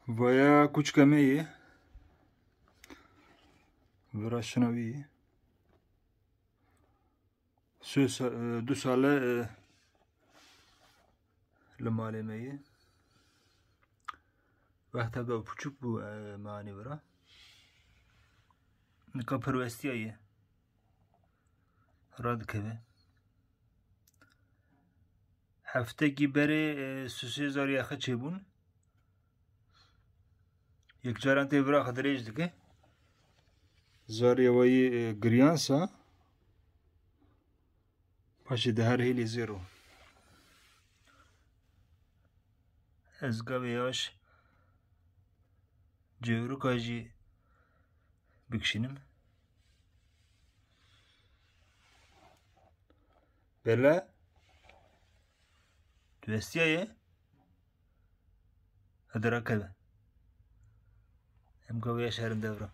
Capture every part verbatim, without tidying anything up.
Vaya kuçka me ye. Vira şina wî. Sê sa-, e, du sale, e, li malê me ye. Wexta ku ew piçûk bû, e, me anî vira. Nika perwestiya ye. Radikeve. Heftekî berê, e, sê zariyê xwe çêbûn. Yekcaran tê vira xwe dirêj dike. Zariyê wayî, e, giriyan sa. Paşê di her hêlê zêro. Ez gavê yaş cêwrika jî bikişînim. Bela, tu hestiyaye? Hadi rakeve. Em gavê yaş herin devra.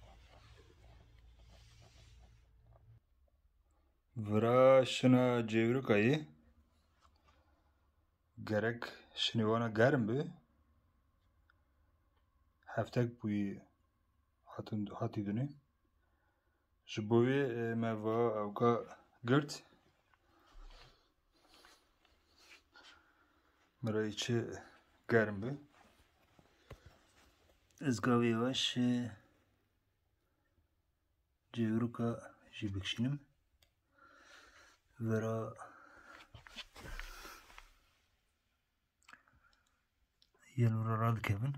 Vira şina cêwrika ye. Gerek şinê wana germ bi. Heftek bûyî hatin, hatî dunê. Ji bo wê, e, me va ewka girt. Mirayî çi germ bi. Ez gavê yaş, e, cêwrika jî bikişînim. Vera yên vira radikevin.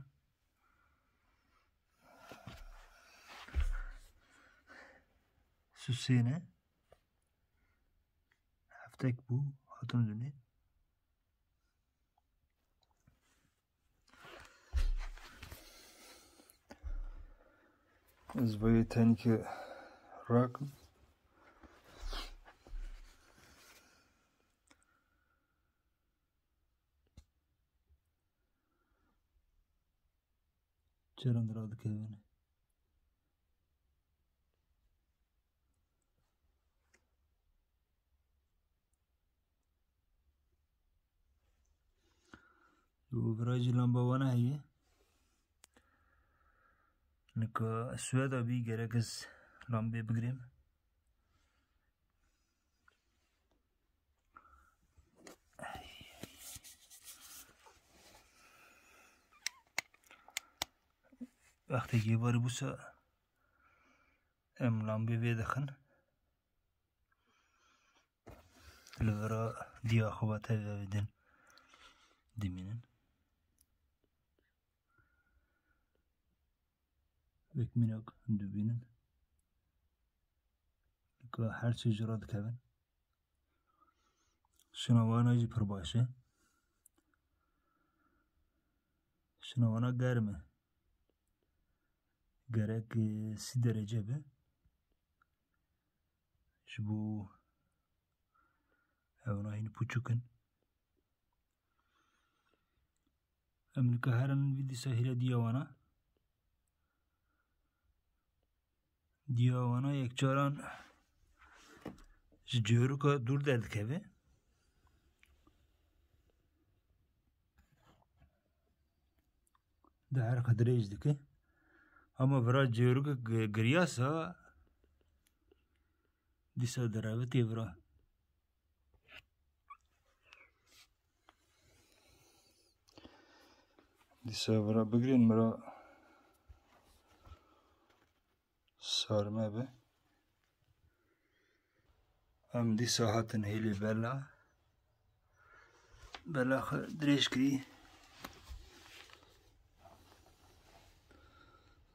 Susêne. Heftek bû, hatin dunê. Ez vê tenîkê rakim. Çerend radikevin. Û vira jî lamba wana heye. Nika Swêda bî, gerek ez lambê bigirêm. Wextê êvarî bûsa em lambê vê dixin. Li vira diya xwe va tevî vevê din dimînin. Wek mînak dibînin. Nika her sê jî radikevin. Şina wana jî pir baş e. Şina wana germ e. Gerek, e, sî derece be. Ji bo ew nahîn pûçik in. Em nika herin vî dîsa hîre diya wana. Diya wana yekcaran ji cêwrika dûr derdikeve. Di her xwe dirêj dike. Ama vira cêwrika gi-, giriyasa dîsa direvitê vira. Dîsa vira bigirên mira sarme be. Em dîsa hatin hêlê bela. Bela xwe dirêj kirî.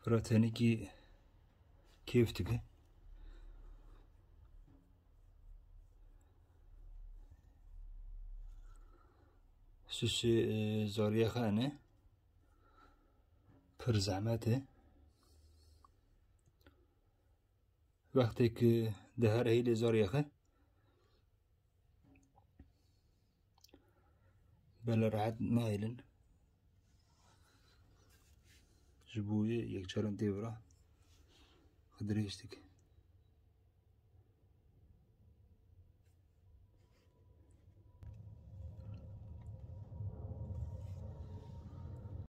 Vira tenîkî kêf dike. Sisê, e, zariya xwe hene. Pir zehmet e. Wextê ku di her hêlê zariya xwe, bela rehet nahêlin. Ji bo wê yekcaran tê vira xwe dirêj dike.